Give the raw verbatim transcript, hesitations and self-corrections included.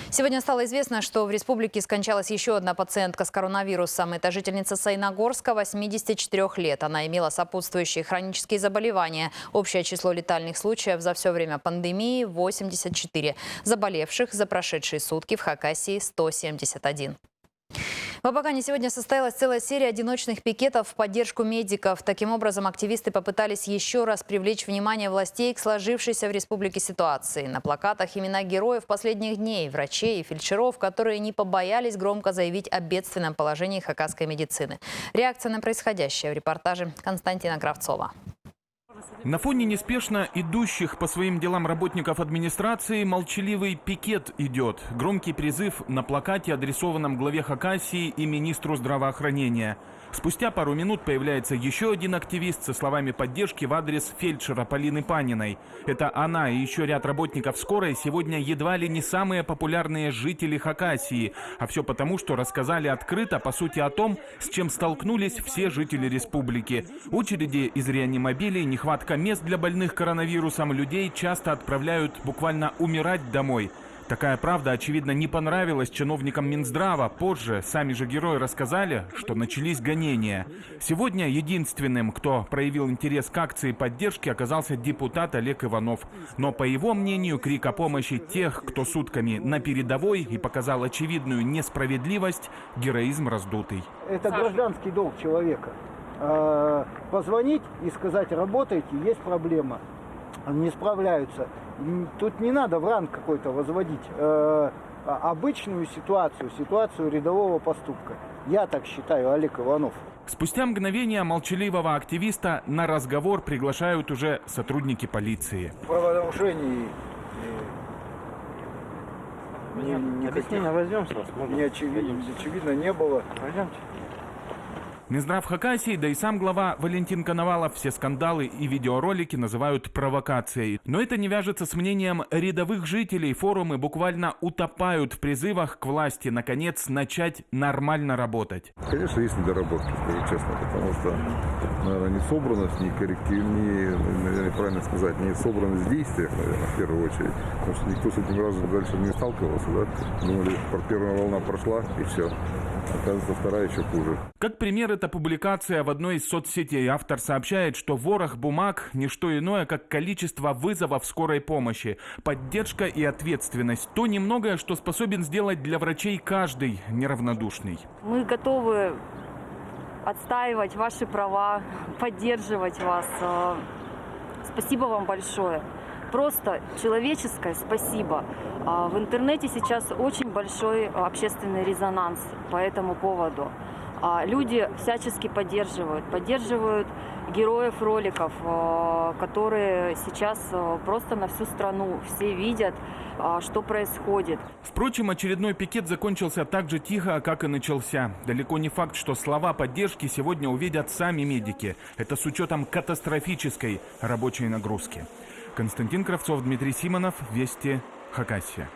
Сегодня стало известно, что в республике скончалась ещё одна пациентка с коронавирусом. Это жительница Саяногорска, восьмидесяти четырёх лет. Она имела сопутствующие хронические заболевания. Общее число летальных случаев за всё время пандемии — восемьдесят четыре. Заболевших за прошедшие сутки в Хакасии — сто семьдесят один. В Абакане сегодня состоялась целая серия одиночных пикетов в поддержку медиков. Таким образом, активисты попытались ещё раз привлечь внимание властей к сложившейся в республике ситуации. На плакатах имена героев последних дней, врачей и фельдшеров, которые не побоялись громко заявить о бедственном положении хакасской медицины. Реакция на происходящее в репортаже Константина Кравцова. На фоне неспешно идущих по своим делам работников администрации молчаливый пикет идёт. Громкий призыв на плакате, адресованном главе Хакасии и министру здравоохранения. Спустя пару минут появляется ещё один активист со словами поддержки в адрес фельдшера Полины Паниной. Это она и ещё ряд работников скорой сегодня едва ли не самые популярные жители Хакасии. А всё потому, что рассказали открыто, по сути, о том, с чем столкнулись все жители республики. Очереди из реанимобилей, нехватка мест для больных коронавирусом, людей часто отправляют буквально умирать домой. Такая правда, очевидно, не понравилась чиновникам Минздрава. Позже сами же герои рассказали, что начались гонения. Сегодня единственным, кто проявил интерес к акции поддержки, оказался депутат Олег Иванов. Но, по его мнению, крик о помощи тех, кто сутками на передовой и показал очевидную несправедливость, героизм раздутый. Это гражданский долг человека. Э, позвонить и сказать: «Работайте, есть проблема». Не справляются. М, тут не надо в ранг какой-то возводить, э, а, обычную ситуацию, ситуацию рядового поступка. Я так считаю, Олег Иванов. Спустя мгновение молчаливого активиста на разговор приглашают уже сотрудники полиции. Правонарушений, э, не, никаких. Объяснение возьмём сразу, можно? Не очевидно, очевидно не было. Пойдёмте. Минздрав Хакасии, да и сам глава Валентин Коновалов все скандалы и видеоролики называют провокацией. Но это не вяжется с мнением рядовых жителей. Форумы буквально утопают в призывах к власти наконец начать нормально работать. Конечно, есть недоработки, скажу честно, потому что, наверное, не собранность, не корректив, не, наверное, правильно сказать, не собранность в действиях, наверное, в первую очередь. Потому что никто с этим разом дальше не сталкивался, да? Думали, пр-, первая волна прошла, и всё. Оказывается, вторая ещё хуже. Как пример, это публикация в одной из соцсетей. Автор сообщает, что ворох бумаг — не что иное, как количество вызовов скорой помощи, поддержка и ответственность. То немногое, что способен сделать для врачей каждый неравнодушный. Мы готовы отстаивать ваши права, поддерживать вас. Э, спасибо вам большое. Просто человеческое спасибо. А, в интернете сейчас очень большой общественный резонанс по этому поводу. А, люди всячески поддерживают, поддерживают героев роликов, э, которые сейчас, э, просто на всю страну, все видят, а, что происходит. Впрочем, очередной пикет закончился так же тихо, как и начался. Далеко не факт, что слова поддержки сегодня увидят сами медики. Это с учётом катастрофической рабочей нагрузки. Константин Кравцов, Дмитрий Симонов, Вести, Хакасия.